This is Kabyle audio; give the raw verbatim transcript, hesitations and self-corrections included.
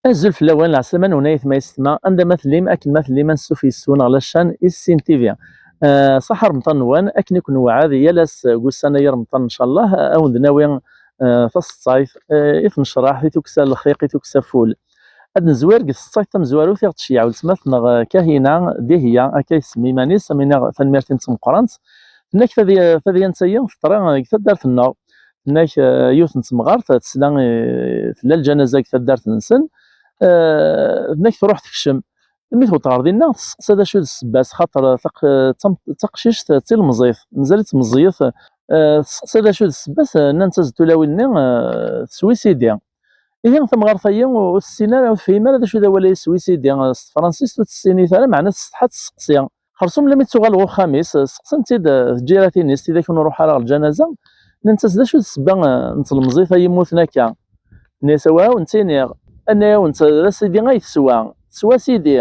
Azul fell-awen, leɛslama-nwen ay atma yessetma, anda ma tellim, akken ma tellim, ansuf yes-wen ɣer la chaîne Issin T V. Eh, ṣaḥa Remḍan-nwen, akken i ken-newɛed yal ass deg ussan-agi n Remḍan, ncallah, eh, ad wen-d-nawi, eh, taseḍsayt, eh, i tnecraḥt, i tukksa n lxiq, i tukksa n wul. Ad nezwir deg tseḍsayt tamezwarut i ɣ-d-tceyyeɛ weltma-tneɣ, eh, Kahina Dihya, akka yessemmi iman-is, am iniɣ tanemmirt-ines tameqqrant. Tenna-k tadi-, tadyant-agi teḍra deg taddart-nneɣ. Tenna-k, eh, yiwet n temɣart tesla, eh, tella lǧanaza deg taddart-nsen. Eh, tenna-k truḥ tekcem. Mi tewweḍ ɣer dinna, tesseqsa d acu d ssebba-s, xaṭer taq-, d tam-, d taqcict d tilemẓit, mazal-itt meẓẓiyet. Eh, tesseqsa d acu d ssebba-s, eh, nnant-as-d tulawin-nni, eh, teswisidi. Ihi tamɣart-agi ur tessin ara, ur tefhim ara d acu d awal-agi swisidi, eh, s tefransist ur tessinit ara, meɛna tessetḥa ad tesseqsi. Xersum lammi d-tuɣal ɣer uxxam-is, eh, seqsant-id, eh, tǧiratin-is, tidak ur nruḥ ara ɣer lǧanaza, nnant-as d acu d ssebba, eh, n tlemẓit-a yemmuten akka. Tenna-yas, awah, ad awen-tt-iniɣ. Anna-yawen-tt, d asidi ay teswa. Teswa sidi.